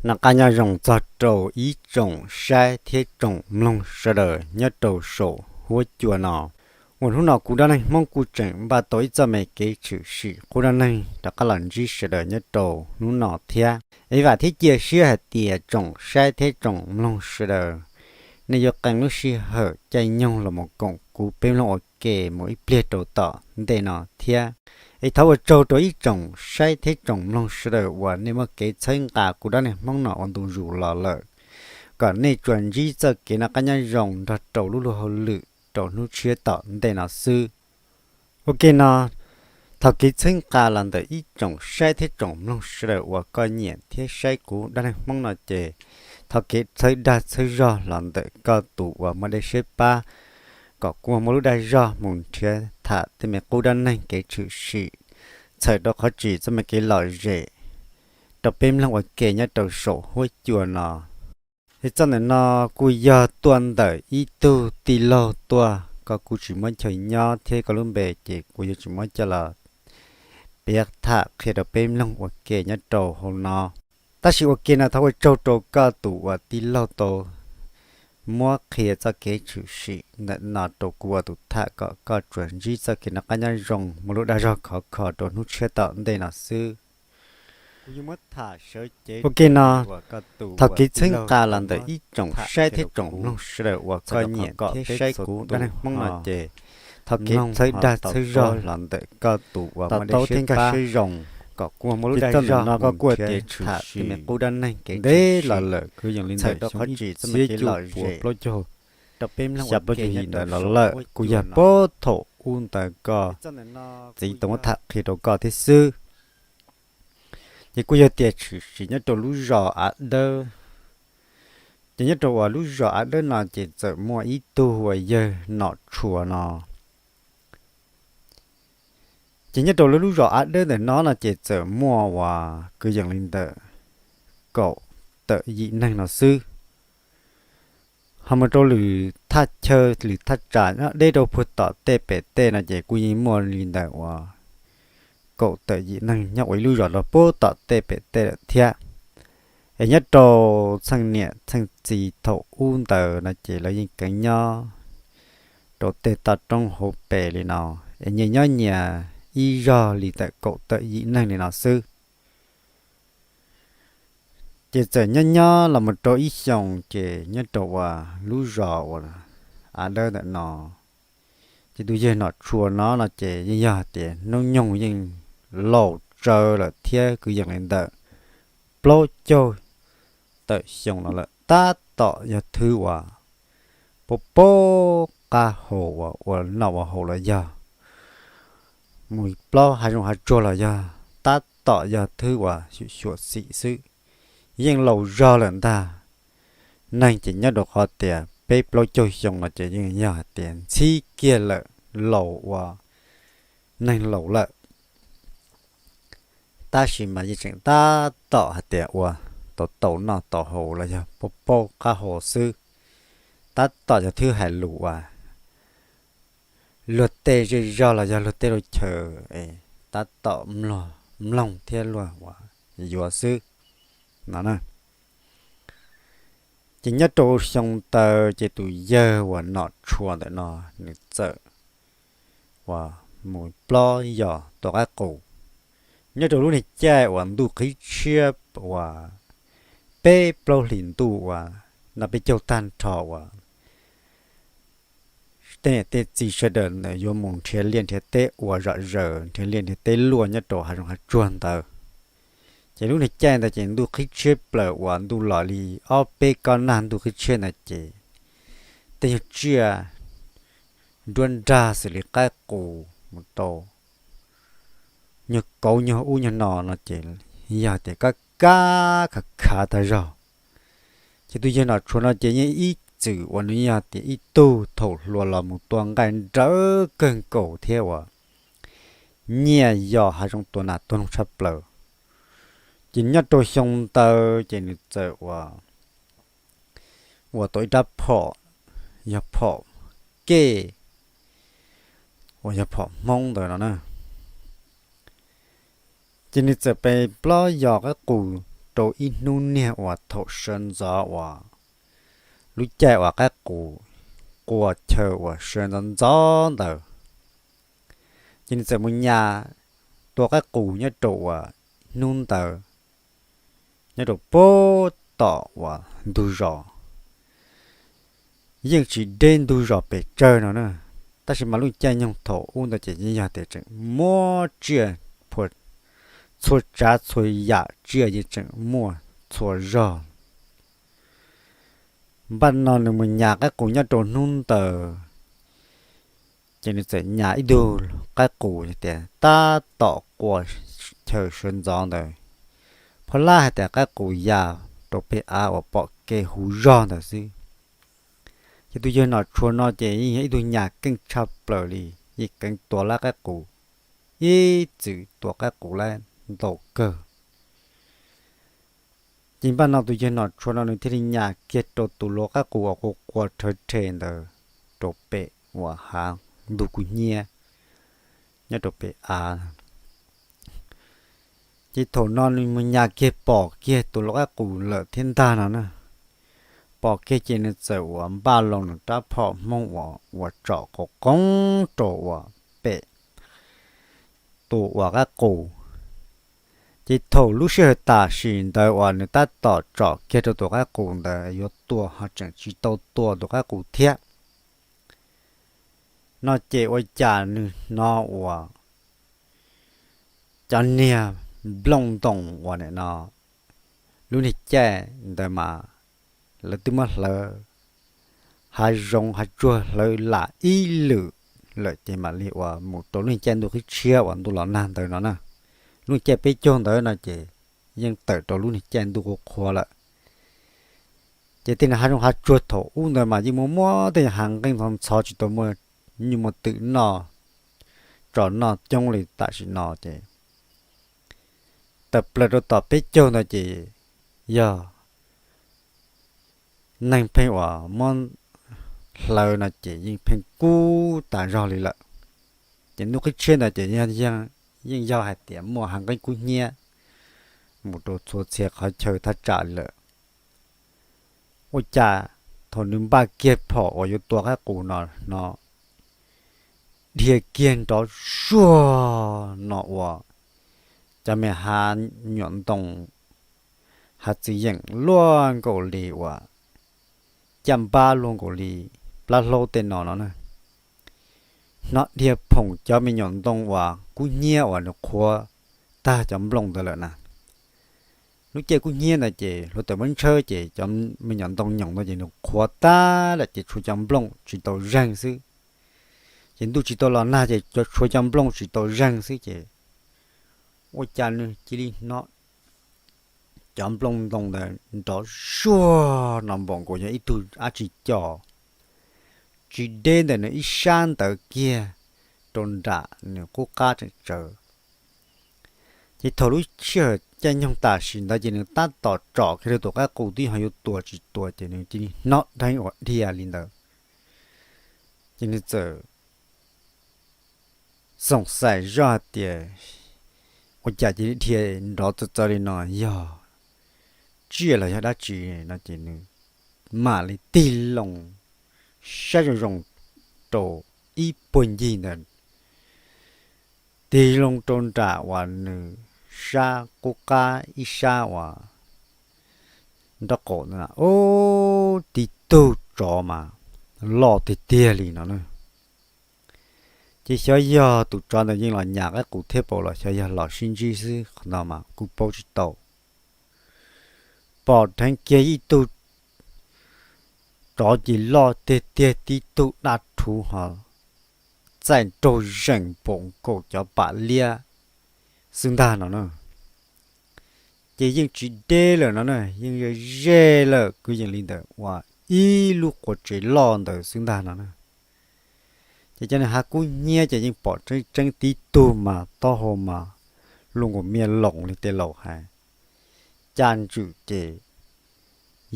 Noj qab nyob zoo txog rau ib tsoom saib thiab tsoom mloog sawv daws nyob rau saum huab cua no, uas hnub no kuv Dab Neeg Hmoob kuj tseem npaj tau ib txoj me kev tshwm sim qub dab neeg rov qab los ntsib sawv daws nyob rau hnub no thiab. Es vam thiab cia siab hais tias tsoom saib thiab tsoom mloog sawv daws, nej yuav qee lub sij hawm caij nyoog los mus koom kuv peb mloog ua ke mus ib pliag rau tom ntej no thiab. Es thov ua tsaug rau ib tsoom saib thiab tsoom mloog sawv daws uas nej muaj kev txhawb nqa kuv Dab Neeg Hmoob no ua ntu zus los lawm, kom nej tsuas ntsib txoj kev noj qab nyob zoo nrog rau lub luag hauj lwm rau hnub tshiab tom ntej no xwb. Ua ke no, thov kev txhawb nqa los ntawm ib tsoom saib thiab tsoom mloog sawv daws uas koj nyiam thiab saib kuv Dab Neeg Hmoob no ces, thov kev txhawb dag txhawb zog los ntawm koj tus uas muaj dej siab pab, kom kuv muaj lub dag zog mus nrhiav tham tej me qub dab neeg kev tshwm sim, txhawm rau qhov tsis txoj me kev lom zem rau peb mloog ua ke nyob rau saum huab cua no. Es txoj ntawm no kuj yog tuaj ntawm ib tug tij laug tuaj, koj kuj tsis muab chaw nyob thiab koj lub npe ces kuv yuav tsis muab coj los piav tham qhia rau peb mloog ua ke nyob rau hauv no. Tab sis ua ke no thov ua tsaug rau koj tus uas tij laug tau muab qhia txoj kev tshwm sim ntawm no rau kuv ua tus tham kom koj tsuas ntsib txoj kev noj qab nyob zoo muaj lub dag zog khov kho rau hnub tshiab tom ntej no xwb. Ua ke no, thov kev txhawb nqa los ntawm ib tsoom saib thiab tsoom mloog sawv daws uas koj nyiam thiab saib kuv Dab Neeg Hmoob no ces, thov kev txhawb dag txhawb zog los ntawm koj tus uas muaj dej siab pab, kom kuv muaj lub dag zog no koj kuj tias tshwm sim qub dab neeg kev ntev los lawm kwv yees li ntawm xyoo ib txhiab cuaj puas plaub caug xya plaub caug yim ntawd los lawm, kuj yog puag thaum ub ntawd koj txiv tau muab tham qhia rau koj thiab xwb. Ces kuj yog tias tshwm sim nyob rau lub zos Av Dawb. Ces nyob rau uas lub zos Av Dawb no ces txawm muaj ib tug uas yawg Nom Tshua no. Ces nyob rau lub, lub zos Av Dawb ntawm no no ces txawm muaj uas kwv yees li ntawm kaum tawm yim neeg no xwb. Ho mus rau lwm thaj chaw lwm thaj tsam nyob deb rau puag tom tej pem tej no ces kuj yeej muaj li ntawm uas kaum tawm yim neeg nyob ua ib lub zos rau puag tom tej pem tej lawm thiab. Es nyob rau txheej niam txheej txiv thaum ub ntawd no ces lawv yeej kheev nyob rau tej toj roob hauv pes li no, es nyias nyob nyias ib zog li ntawm kaum tawm yim neeg li no xwb. Ces txawm nyob nyob los mus rau ib xyoos ces nyob rau uas lub zos uas Av Dawb ntawm no, ces tus yawg Nom Tshua no no ces yeej yog hais tias hnub nyoog yeej laus tsawv lawm thiab kwv yees li ntawm plaub caug tawm xyoo no lawm, tab tom yog thwb uas paub paub qab hau uas ua noj ua haus los yog mus plaub hav zoov hav tsuag los yog tab tom yog thwb uas xyuam xim xwb, yeej laus zog lawm ntag. Neeg ces nyob rau qhov tias peb plaub caug xyoo no ces yeej yog hais tias ntxhib kiag lawm, laus ua neeg laus lawm. Tab sis mas yeej tseem tab tom hais tias ua tau tau noj tau haus los yog paub paub qab hau xwb, tab tom yog thwb hais lus uas luag tej zej zog los yog luag tej lub chaw es tab tom mloog thiab luag uas yuav xwb no na. Ces nyob rau xyoo ntawd ces tus yawg uas Nom Tshua ntawm no nws txawm uas mus plob yos tua qaib qus nyob rau lub niag caij uas ntuj qhib tshiab uas peb plaub hlis ntuj uas noj peb caug tag nrho uas tej niam tej txiv sawv daws yuav mus nrhiav liaj nrhiav teb ua zom zaws, nrhiav liaj nrhiav teb luaj nyob rau hav zoov hav tsuag ntawd. Ces lub niag caij ntawd ces ntuj qhib tshiab plaws uas ntuj los li ob peb kob nag ntuj qhib tshiab ntawd ces tej nyuag tsiaj nruab nrag xws li qaib qus mus rau nyuag kauv nyuag ub nyuag no no ces yog tias kab kab khav khav tag zog. Ces tus yawg Nom Tshua no ces yeej ib txwm uas nws yog tias ib tug thaum hluas los mus tua nqaij nrawv kawg nkaus thiab uas nyiaj yos hav zoov tua nas tua noog tshaj plaws. Ces nyob rau xyoo ntawd ces nws txawm uas ua tau ib rab phom, yog phom kej uas yog phom Hmoob ntawd no na. Ces nws txawm pes plaub yos qaib qus rau ib hnub niag uas thaum sawv ntxov uas lub caij uas qaib qus qua chaw uas sawv ntxov ntxov ntawd, ces nws txawm mus nyas tua qaib qus nyob rau uas hnub ntawd nyob rau pem tom uas ntug zos, yeej tsis deb ntug zos pes tsawg no na. Tab sis mas lub caij nyoog thaum ub ntawd ces yeej yog tias tseem muaj tsiaj, txhua tsav txhua yam tsiaj yeej tseem muaj txhua zog. Npaj no nws mus nyas qaib qus nyob rau hnub ntawd, ces nws txawm nyas ib tug qaib qus tias tab tom qua chaw sawv ntxov ntawd, phob lab hais tias qaib qus ya rau pem av uas pom kev huv zog ntawd xwb. Ces tus yawg Nom Tshuas no ces yeej yog ib tug nyas keej tshaj plaws li, yeej keev tua lab qaib qus, ib txwm tua qaib qus lab ntau kawg. Ces npaj no tus yawg Nom Tshuas no nws thiaj li nyas kiag rau tus lau qaib qus uas qua qua rhawv rhe ntawd rau pem uas hav ntug kub hnyiab nyob rau pem av. Ces thaum no nws mus nyas kiag pom kiag tus lau qaib qus lawm thiab ntag no na. Pom kiag ces nws txawm uas npaj loo nws rab phom hmoob uas uas tsom qauv qoob rau uas pem tus uas qaib qus. Ces thaum lub sij hawm tam sim ntawd uas nws tab tom tsom kiag rau tus qaib qus ntawd yuav tua ho tseem tsis tau tua tus qaib qus thiab no ces ua cas nws hnov uas cov niag nplooj ntoo uas nim no lub niag caij ntawd mas lawv twb muab hlawv hav zoov hav tsuag hlawv lam ib lwm lawm ces mam li uas mus rau lub niag caij ntuj qhib tshiab uas ntuj los nag ntawd no na. Lub niag caij peb caug ntawd no ces yeej tawm rau lub niag caij ntuj qhuav qhuav lawm. Ces tej niag hav zoov hav tsuag thaum ub ntawd mas yeej muaj muaj tej hav nqeeb ntxhov ntxhov tsis tau muaj nyuj muaj twm noj, tso noj coob li tam sim no ces tawm plaws rau tom peb caug ntawd ces yog neeg pheej uas muab hlawv no ces yeej pheej kub tas zog li lawm. Ces ntuj qhib tshiab ntawd ces yeej yog hais tias muaj hav nqeeb kub hnyiab mus rau txhua txhia qhov chaw thaj tsam li lawm. Ua cas thaum nws npaj kiag phom uas yuav tua qaib qus no no dhia kiag nrov zuag no uas cov me hav nyuam ntoo, hav txwv yeem luaj nkaus li uas caj npab luaj nkaus li plab hlaub tej no no na. Hnov dhia phoom cov me nyuam ntoo uas kub hnyiab uas nws qhuav tag cov nplooj ntawd lawm na. Lub caij kub hnyiab ntawd ces hluav taws muab ntshawb ces cov me nyuam ntoo nyoos ntawd ces nws qhuav tag lawm ces tshuav cov nplooj tsis tau zeeg xwb. Ces ntuj tsis tau los nag ces tshuav cov nplooj tsis tau zeeg xwb ces ua cas nws cia li hnov cov nplooj ntoo ntawd nrov zuag no npaum nkaus yog ib tug dab tsi co tsis deb ntawm nws ib sab ntawd kiag rau nram nws qub qab tseem tsawv. Ces thaum lub sij hawm caij nyoog tam sim ntawd ces nws tab tom tsom kiag rau tus qaib qus twb ho yuav tua tsis tua ces nws cia li hnov dheev uas dhia li ntawd. Ces nws txawm xoom xaim zoj hais tias ua cas cia li dhia nrov txawv txawv li no, yog tsiaj los yog dab tsi no ces nws mam li tig loo saib zoo zoo rau ib puag ncig ntawd, tig loo rau nram uas nws sab qub qab ib sab uas nraub qaum ntawd, ub, tib tug tsov mas loj tiag tiag li no na. Ces xyov yog tus tsov ntawd yeej los nyas qaib qus thiab paum los xyov yog los sib ntsib xwb, qhov no mas kuj paub tsis tau. Pom dheev kiag ib tug tsov ces loj tiag tiag tib tug daj rhuv ho txaij nraug zeem npaum nkaus cov pam liab xwb ntag no na. Ces yeej tsis deb lawm no na, yeej ze ze lawm kwv yees li ntawm uas ib lub quav tsev loj ntawd xwb ntag no na. Ces cov niag hav kub hnyiab ces yeej pom tseeb tseeb tib tug mas taub hau mas luaj nkaus miaj loos li tej laus hais, caj ntswm ces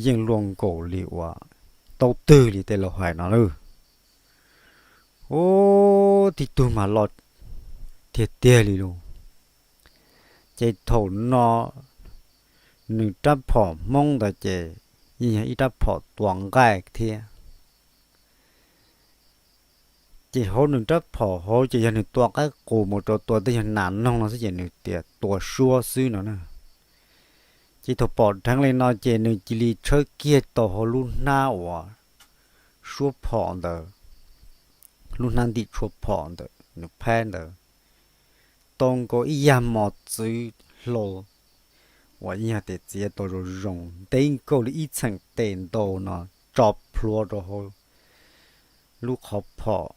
yeej luaj nkaus li uas taub twg li tej laus hais no lawm. Ub, tib tug mas loj tiag tiag li lauj. Ces thaum no nws rab phom Hmoob ntawd ces yeej yog ib rab phom tua nqaij thiab. Ces hauv nws rab phom hauv ces yog nws tua qaib qus mus rau tua tej yog nas noog no xwb ces nws tias tua suab xwb no na. Ces thaum pom dheev li no ces nws cia li tshawb kiag tau hauv lub hnab uas suab phom ntawd, lub hnab ntim tshuaj phom ntawd nws phab ntawd, tau nkaus ib yam mos txwv hlau uas yog tias txiav tau zoo zoo ntev nkaus li ib txheem tes ntau no tso plhuav rau hauv lub qhov phom,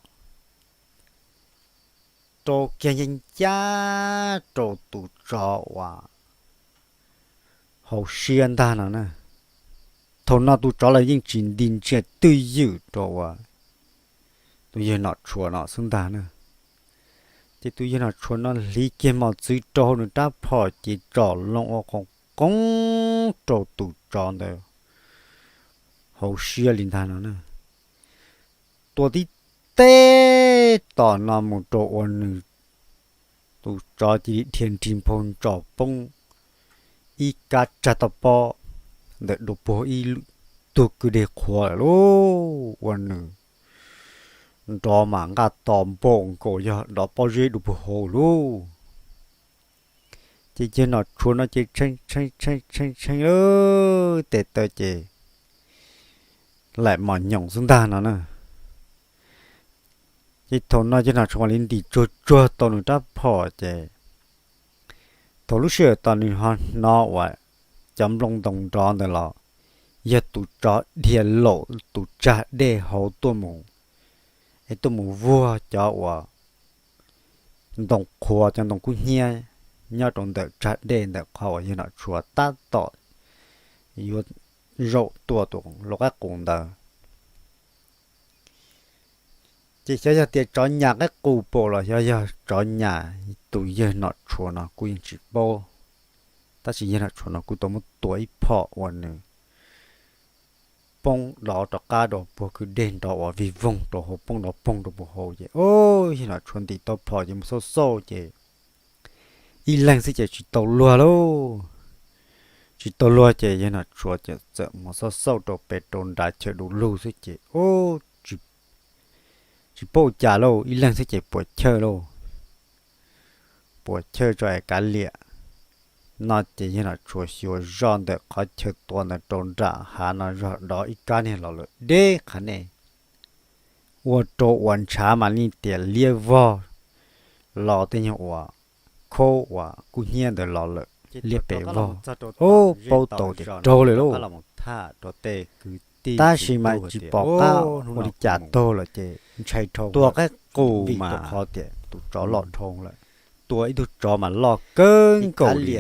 rau kiag ncaj ncaj rau tus tsov uas hauv siab ntag no na. Thaum no tus tsov los yeej tsis nti ntsia twj ywm rau uas tus yawg Nom Tshuas no xwb ntag na. Ces tus yawg Nom Tshuas no hliv kiag mos txwv rau hauv nws rab phom ces tsom loo ua qoo qoob rau tus tsov ntawd hauv siab li ntag no na. Tua tib teb tom no mus rau uas nws, tus tsov cia li dhia nrig nphau ntsos poob ib kab tsag toj pob ntawm dua puag ib tug kwj deg qhuav lawm lauj, ua nws nrov mas nqaj tos npaum nkaus yog dov pob zeb dua puag hauv lauj. Ces yawg Nom Tshuas no ces tshee tshee tshee tshee tshee lawm tes taw ces laim mos nyoos xwb ntag no na. Ces thaum no yawg Nom Tshuas mam li ntim tsuag tsuag tau nws rab phom ces thaum lub sij hawm tod nws ho hnov uas cov nplooj ntoo nrov ntawd los yog tus tsov dhia laum tus tsag dej hauv tuaj mus, es tuaj mus vuag cov uas ntoo qhuav, cov ntoo kub hnyiab nyob rau ntawm tsag dej ntawm qhov uas yawg Nom Tshuas tab tom yuav zaum tua tus lau qaib qus ntawd. Ces xyov yog tias tsov nyas qaib qus pom los xyov yog tsov nyas tus yawg Nom Tshuas no kuj yeej tsis paub, tab sis yawg Nom Tshuas no kuj tau muab tua ib phom uas nws poob dov rov qab rau puag kwj deg nrov uas vig voog rau hauv, poob dov poog rau puag hauv ces, o, yawg Nom Tshuas ntim tau phom ces mus xauj xauj ces ib leeg xwb ces tsis tau luag lauj. Tsis tau luag ces yawg Nom Tshuas ces txawm mus xauj xauj rau pem rau nrad chaw du lug xwb ces, o, tsis paub ua cas lauj, ib leeg xwb ces puas chawj lauj, puas chawj tso es kav liam no ces yawg Nom Tshuas xyuas zoj ntawm qhov chaw tua ntawd rau nram hav no zog dov ib kab niag los lawm deb qhov nej, ua rau uas ntshav mas li tias liab vog los tej nyuag uas khaub uas kub hnyiab ntawd los lawm, liab pes vog, o, paub tau tias raug lawm lauj. Tab sis mas tsis pom qab ua li cas taug lawm ces ntshai dhau tua qaib qus mas qhov tias tus tsov loj dhau lawm, tua ib tug tsov mas loj kawg nkaus li,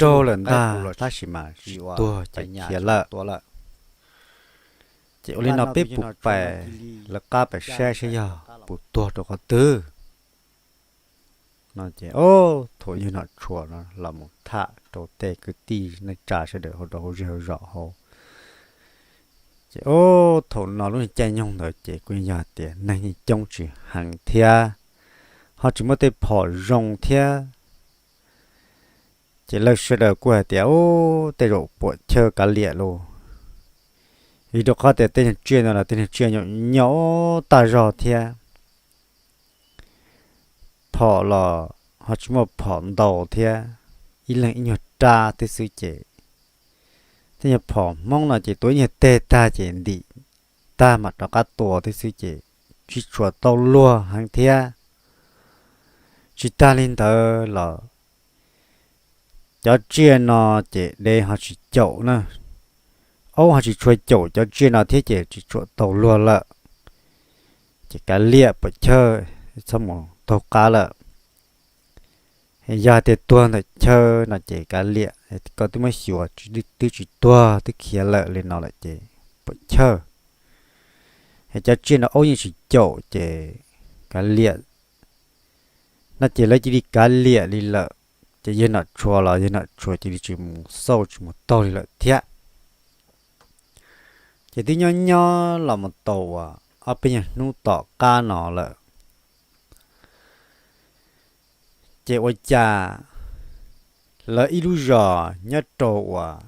raug lawm ntag tab sis mas tsis tuag ces khiav lawm. Ces ua li no peb puas pais lawv qab pais saib saib yog puas tuag rau qhov twg no ces, o, thaum yawg Nom Tshuas no los mus tham rau tej kwv tij neej tsa sawv daws hauv rau hauv zej hauv zos hauv ces, o, thaum no lub caij nyoog ntawd ces kuj yog tias neeg yeej coob tsis heev thiab, ho tsis muaj tej phom zoo thiab. Ces lawv sawv daws kuj hais tias, u, tej zaum puas chawj kav liam lauj, vim rau qhov tias tej nyuag tsiaj no los tej nyuag tsiaj nyaum nyaum tag zog thiab, phom los ho tsis muaj phom ntau thiab, ib leeg ib nyuag rab thiab xwb ces tej nyuag phom Hmoob no ces tua ib nyuag teg tag ces ntim tag mam rov qab tua thiab xwb ces tsis tshua tau luag heev thiab. Tsis tag li ntawd los cov tsiaj no ces dev ho tsis caum na, aub ho tsis tshua caum cov tsiaj no thiab ces tsis tshua tau luag lawm. Ces kav liam puas chawj, txhob mus taug qab lawm. Yog hais tias tuag ntawm chaw no ces kav liam, koj twb muab xyuas twb tsis tuag twb khiav lawm li no lawm ces puas chawj. Es cov tsiaj no aub yeej tsis caum ces kav liam no ces lawv cia li kav liam li lawm. Ces yawg Nom Tshuas los yawg Nom Tshuas cia li tsis mus xauj tsis mus taug li lawm thiab. Ces twb nyob nyob los mus tau uas ob peb nyuag hnub tom qab no lawm, ces ua cas lawv ib lub zos nyob rau uas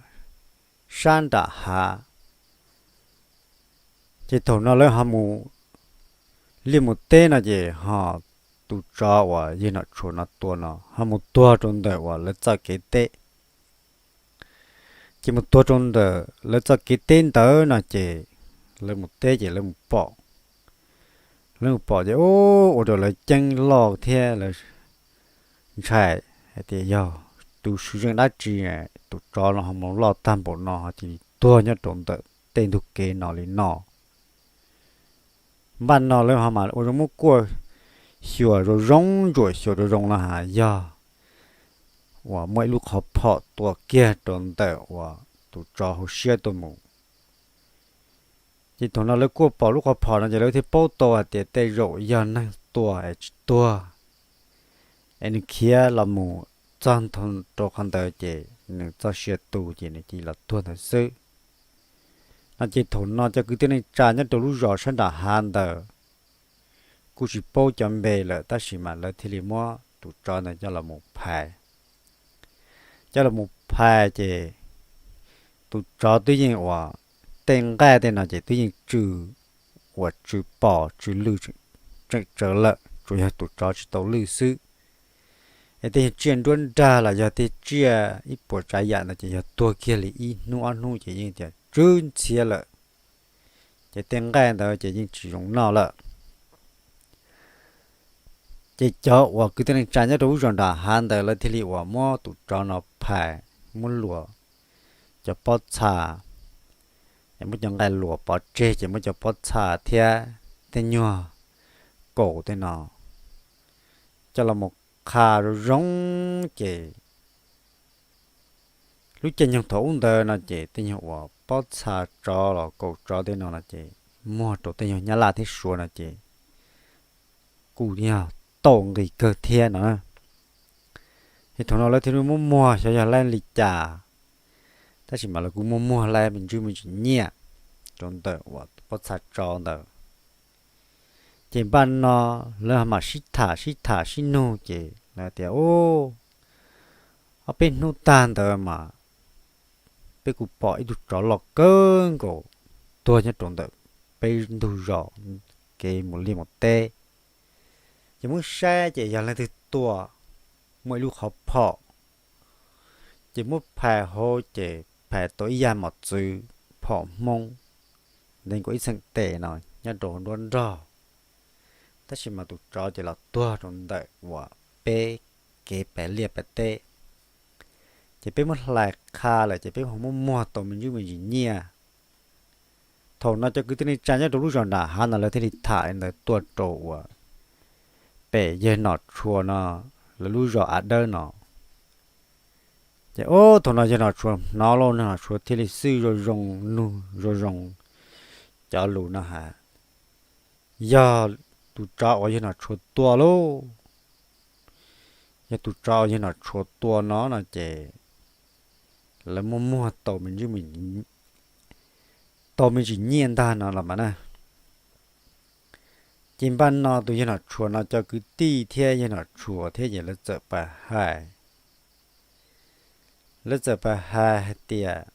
sab nram hav. Ces thaum no lawv ho mus liaj mus teb no ces ho tus tsov uas yawg Nom Tshuas no tua no ho mus tuag rau ntawm uas lawv txoj kev teb. Ces mus tuag rau ntawm lawv txoj kev teb ntawd no ces lawv mus teb ces lawv mus pom, lawv mus pom ces ua rau lawv ceeb loj thiab lawv ntshai hais tias yog tus swm zeej dab tsi, tus tsov no ho mus loj tag npaum no ho cia li tuag nyob rau ntawm tej ntug kev no li no. Npaj no lawv ho mas ua zoo muab kuaj xyuas zoo zoo, ntsuam xyuas zoo zoo no has yog uas muaj ib lub qhov phom tua kiag rau ntawm uas tus tsov hauv siab tuaj mus. Ces thaum no lawv kuaj pom lub qhov phom no ces lawv thiaj paub tau hais tias tej zaum yog neeg tua es tsis tuag, es nws khiav los mus txog rau qhov ntawd ces nws txoj sia tu ces nws cia li los tuag ntawd xwb. No ces thaum no cov kwv tij neej tsa nyob rau lub zos sab nram hav ntawd kuj tsis paub cov npe lawm tab sis mas lawv thiaj li muab tus tsov ntawd coj los mus phais. Coj los mus phais ces tus tsov twb yeej uas tej nqaij tej no ces twb yeej tsw, uas tsw pos tsw lwj tseem tsawv lawm, tsuas yog tus tsov tsis tau lwj xwb. Es tej yog tsiaj nruab nrag los yog tej tsiaj ib puas tsav yam ntawd ces yog tuag kiag li ib hnub ob hnub ces yeej tias tsw ntxhiav lawm, ces tej nqaij ntawd ces yeej tsis zoo noj lawm. Ces cov uas kwv tij neej tsa nyob rau lub zos nram hav ntawd lawv thiaj li uas muab tus tsov no phais, muab luas cov pob txha, muab cov nqaij luas pov tseg ces muab cov pob txha thiab tej nyuag kaus tej no coj los mus qha zoo zoo ces lub caij nyoog thaum ub ntawd no ces tej nyuag uas pob txha tsov los kaus tsov tej no no ces muag rau tej nyuag nyab laj thiab suav no ces kuj yog tau nqis kawg thiab no. Ces thaum no lawv thiaj li muab muag xyov yog laib li cas, tab sis mas lawv kuj muab muag laib me ntsis me ntsis nyiaj rau ntawm uas pob txha tsov ntawd. Ces npaj no lawv mam sib tham sib tham sib nug ces lawv tias, ob peb hnub tag ntawd mas peb kuj pom ib tug tsov loj kawg nkaus tuag nyob rau ntawm peb ntug zos kev mus liaj mus teb. Ces muab saib ces yog leej twg tua, muaj ib lub qhov phom, ces muab phais hauv ces phais tau ib yam mos txwv phom Hmoob ntev nkaus ib txheej tes no nyob rau nruab nrog. Tab sis mas tus tsov ces los tuag rau ntawm uas peb kev pem liaj pem teb. Ces peb muab hlais qha lawm ces peb ho muab muag tau me ntsis me ntsis nyiaj. Thaum no cov kwv tij neej tsa nyob rau lub zos nram hav no lawv thiaj li tham li ntawd tuaj rau uas pem yawg Nom Tshuas no, lawv lub zos av dawb no. Ces ub thaum no yawg Nom Tshuas hnov lauj, yawg Nom Tshuas thiaj li xwb zoo zoo, nug zoo zoo cov lus no has, yog tus tsov uas yawg Nom Tshuas tua lauj. Yog tus tsov uas yawg Nom Tshuas tua no no ces lawv muab muag tau me ntsis, tau me ntsis nyiaj ntag no los mas na. Ces npaj no tus yawg Nom Tshuas no cov kwv tij thiab yawg Nom Tshuas thiab ces lawv txawm pais hais, lawv txawm pais hais hais tias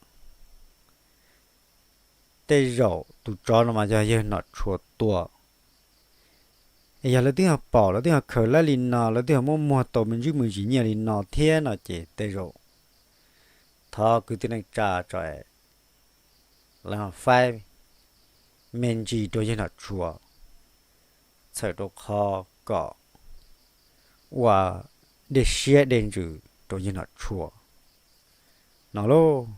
tej zaum tus tsov no mas yog yawg Nom Tshuas tua. Es yog lawv twb ho pom, lawv twb ho khaws lab li no, lawv twb ho muab muag tau me ntsis me ntsis nyiaj li no thiab no ces tej zaum thov kwv tij neej tsa tso, lawv ho faib me ntsis rau yawg Nom Tshuas, txhawm rau qhov kom ua dej siab dej ntsws rau yawg Nom Tshuas no lauj.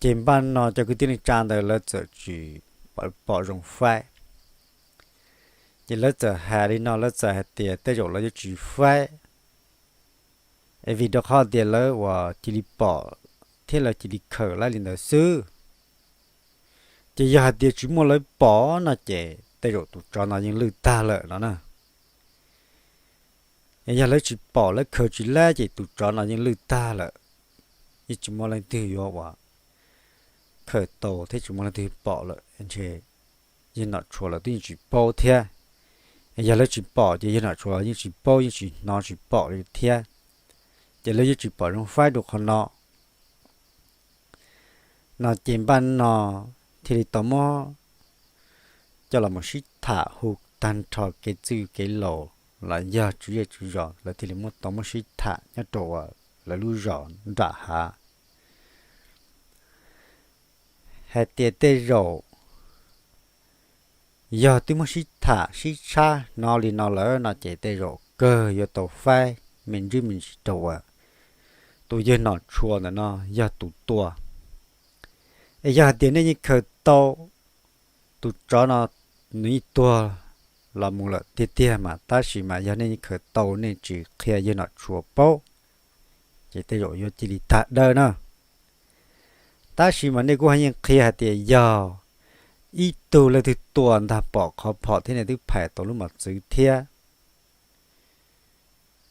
Ces npaj no cov kwv tij neej tsa ntawd lawv txawm tsis pom zoo faib. Ces lawv txawm hais li no, lawv txawm hais tias tej zaum lawv yuav tsis faib, es vim rau qhov tias lawv uas cia li pom thiab lawv cia li khaws lab li ntawd xwb. Ces yog hais tias tsis muaj lawv pom no ces tej zaum tus tsov no yeej lwj tag lawm no na. Es yog lawv tsis pom lawv khaws tsis lab ces tus tsov no yeej lwj tag lawm, yeej tsis muaj leej twg yuav ua khaws tau thiab tsis muaj leej twg pom lawm ntshe yawg Nom Tshuas lawv twb yeej tsis paub thiab. Es yog lawv tsis pom ces yawg Nom Tshuas yeej tsis paub yeej tsis hnov tsis pom li thiab. ces lawv yuav tsis pom zoo faib rau qhov no. No ces npaj no thiaj li tau muab coj los mus sib tham hu tag nrho kev txwj kev laus los yog tswv zej tswv zos, lawv thiaj li muab tau muab sib tham nyob rau uas lawv lub zos nram hav hais tias tej zaum yog twb muab sib tham sib tshab hnov li no lawm no ces tej zaum kawg yuav tau faib me ntsis me ntsis rau uas tus yawg Nom Tshua ntawm no yog tus tua. Es yog hais tias nej yeej khaws tau tus tsov no, nws yeej tuag los mus lawm tiag tiag mas, tab sis mas yog nej yeej khaws tau nej tsis qhia yawg Nom Tshua paub, ces tej zaum yuav cia li tag dawb na. Tab sis mas nej kuj ho yeej qhia hais tias yog ib tug leej twg tua ntag pom qhov phom thiab nej twb phais tau lub mos txwv thiab.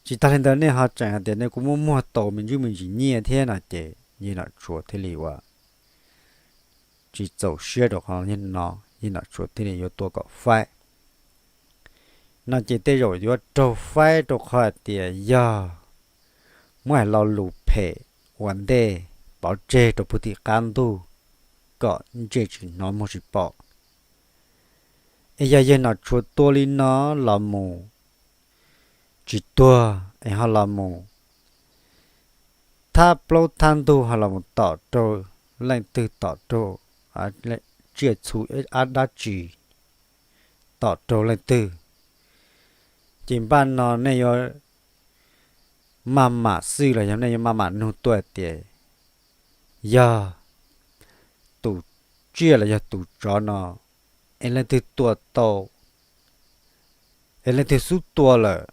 Tsis tas li ntawd nej ho tseem hais tias nej kuj muab muag tau me ntsis me ntsis nyiaj thiab no ces yawg Nom Tshua thiaj li uas tsis txaus siab rau qhov no, yawg Nom Tshua thiaj li yuav tua kom faib. No ces tej zaum yuav raug faib rau qhov hais tias yog muab hais lo lus phem ua ntej pov tseg rau puag tim qab ntuj kom ntse tsis hnov muag tsis pom. Es yog yawg Nom Tshua tua li no los mus tsis tuag es ho los mus thab plaub thab ntug ho los mus tom rau leej twg, tom rau tsiaj txhu ab dab tsi, tom rau leej twg, ces npaj no nej yuav maj mam xwj los yog nej yuav maj mam nug tuaj tias yog tus tsiaj los yog tus tsov no es leej twg tua tau, es leej twg xub tua lawm,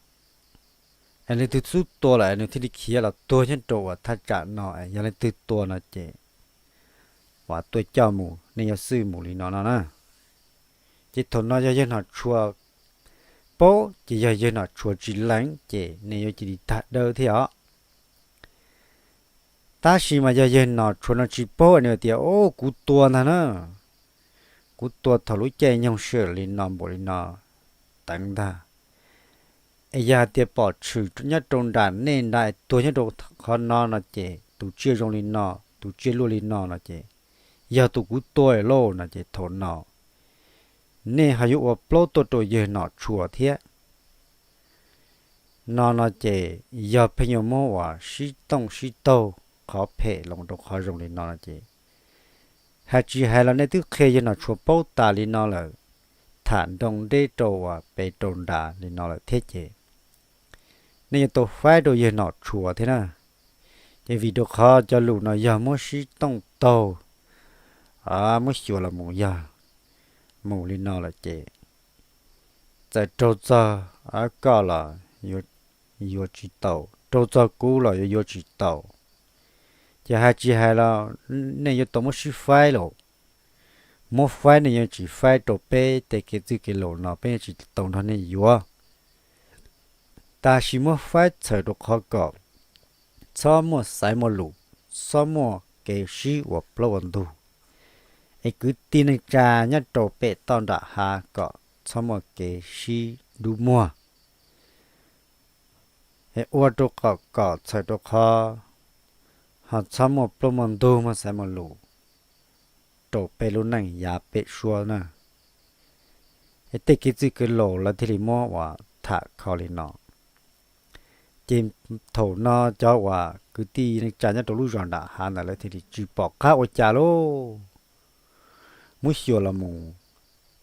es leej twg xub tua lawm es nws thiaj li khiav los tuag nyob rau uas thaj tsam no, yog leej twg tua no ces uas tuaj coj mus, nej yuav xwj mus li no no na. Ces thaum no yog yawg Nom Tshua paub ces yog yawg Nom Tshua tsis lees ces nej yuav cia li tag dawb thiab os. Tab sis mas yog yawg Nom Tshua no tsis paub nws tias, o, kuv tua ntag na, kuv tua thaum lub caij nyoog sij hawm li no npaum li no teev ntag, es yog hais tias pom tshwm nyob rau nram nej nrad es tuag nyob rau qhov no no ces tus tsiaj zoo li no, tus tsiaj luaj li no no ces yog tus kuv tua lauj no ces thaum no nej ho yuav ua plaub tuaj rau yawg Nom Tshua thiab. No no ces yog pheej yuav muab uas sib tooj sib taug qhov phem los rau qhov zoo li no no ces hais tsis hais los nej twb qhia yawg Nom Tshua paub tas li no lawm, tham nroo deb rau uas pem rau nrad li no lawm thiab ces nej yuav tau faib rau yawg Nom Tshua thiab na. Ces vim rau qhov cov lus no yog muab sib tooj taug, muab xyuas los mus yog mus li no lawm ces txawm raug txog koj los yuav tsis tau, raug txog kuv los yuav yuav tsis tau. Ces hais tsis hais los nej yuav tau muab sib faib los, muab faib nej yuav tsis faib rau peb tej kev txwj kev laus no peb yuav tsis tau nrog nej yuav. Tab sis muab faib txhawm rau qhov kom txhob muaj xaiv muaj lus, txhob muaj kev sib ua plaub ua ntug, es kwv tij neej tsa nyob rau pem toj nram hav kom txhob muaj kev sib dub muag, es ua rau kom kom txhawm rau qhov ho txhob muaj plaub muaj ntug muaj xaiv muaj lus rau peb lub neej yav pem suab na. Es tej kev txwj kev laus lawv thiaj li muab uas tham kho li no. Ces thaum no cov uas kwv tij neej tsa nyob rau lub zos nram hav ntawd lawv thiaj li tsis pom qab ua cas lauj, muab xyuas los mus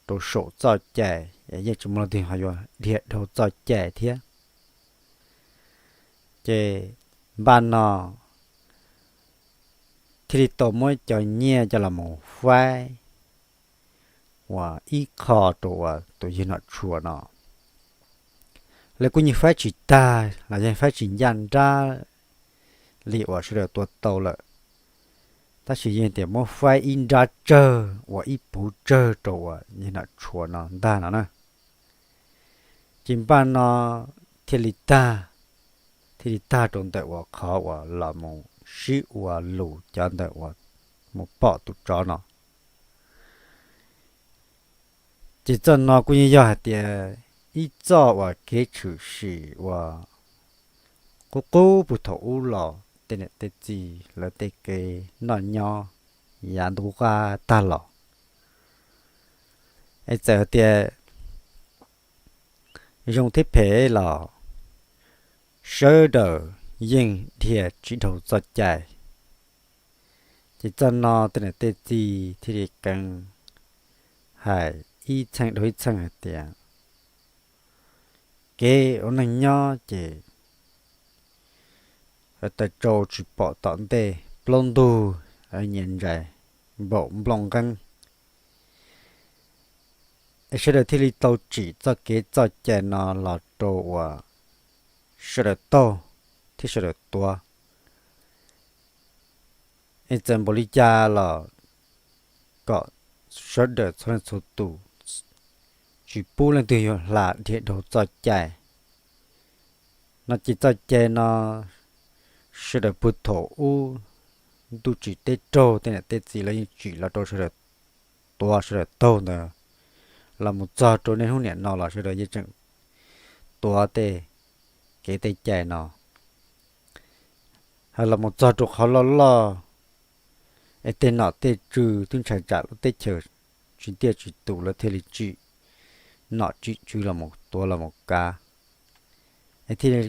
rau saum txoj cai, yeej tsis muaj leej twg ho yuav dhia dhau txoj cai thiab. Ces npaj no thiaj li tau muab cov nyiaj coj los mus faib uas ib qho rau uas tus yawg Nom Tshua no. Lawv kuj yeej faib tsis tag los yeej faib tsis ncaj nrab li uas sawv daws tua tau lawm, tab sis yeej tias muab faib ib nrab tsawg uas ib puv tsawg rau uas yawg Nom Tshua no ntag no na. Ces npaj no thiaj li tag, thiaj li tag rau ntawm uas qhov uas los mus sib ua lus cov ntawm uas mus pom tus tsov no. Ces txoj no kuj yeej yog hais tias ib txoj uas kev tshwm sim uas qub qub puag thaum ub los tej niam tej txiv lawv tej kev noj nyob yav ntuj qab tag los. Es txawm tias zoo thiab phem los sawv daws yeej dhia tsis dhau txoj cai. Ces txoj no tej niam tej txiv thiaj li keev hais ib txheej dhau ib txheej hais tias kev ua neej nyob ces taws tsau tsis pom tom ntej, plaub ntug nyias ntsais npaum nplooj nqeeb. Es sawv daws thiaj li tau tsim txoj kev txoj cai no los rau uas sawv daws taug thiab sawv daws tuav. Es txawm npaum li cas los kom sawv daws txhua leej txhua tus tsis pub leej twg yuav hla dhia dhau txoj cai no. Ces txoj cai no sawv daws puag thaum ub ntuj tsim teb raug tej niam tej txiv lawv yeej tsim los rau sawv daws tuav sawv daws taug ntawd los mus txog rau niaj hnub niam no los sawv daws yeej tseem tuav tej kev tej cai no. Hos los mus txog rau qhov loj loj, es tej nom tej tswv twb ntshai tsam lub teb chaws tsis tiaj tsis tus lawv thiaj li tsim nom tsim tswv los mus tuav los mus kav. Es thiaj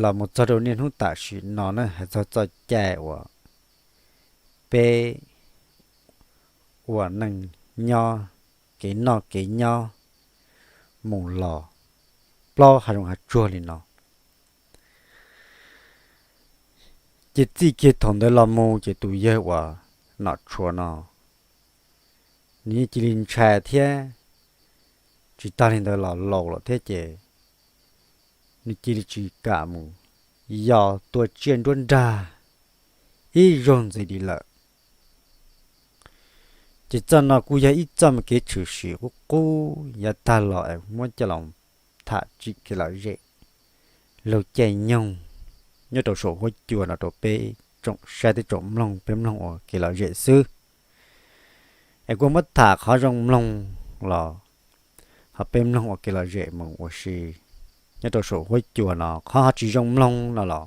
los mus txog rau niaj hnub tam sim no na, hais txog txoj cai uas peb ua neej nyob, kev noj kev nyob mus los plaub hav zoov hav tsuag li no. Ces txij kiag thaum ntawd los mus ces tus yawg uas nom tshuav no nws yeej cia li ntshai thiab, tsis tag li ntawd los laus lawm thiab ces nws cia li tsis kam mus yos tua tsiaj nruab nrag ib zaug ntxiv li lawm. Ces txoj no kuj yog ib txoj me kev tshwm sim qub qub yav tag los es muab coj los tham tsim kev lom zem lug caij nyoog nyob rau saum huab cua no rau peb tsoom saib thiab tsoom mloog, peb mloog ua kev lom zem xwb. Es kuj muab tham qhov zoo mloog los ho peb mloog ua kev lom zem mus ua si nyob rau saum huab cua no. Qhov ho tsis zoo mloog no los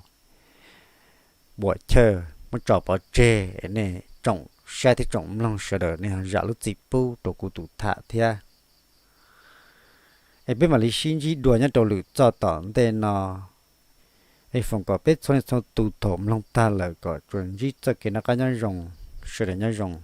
puam chawj muab tso pov tseg es nej tsoom saib thiab tsoom mloog sawv daws nej ho zam lub txim pub rau kuv tus tham thiab. Es peb mam li sib ntsib dua nyob rau lwm txoj tom ntej no. Es foom kom peb txhua leej txhua tus thaum mloog tag lawm kom tsuas ntsib txoj kev noj qab nyob zoo, sawv daws nyob zoo.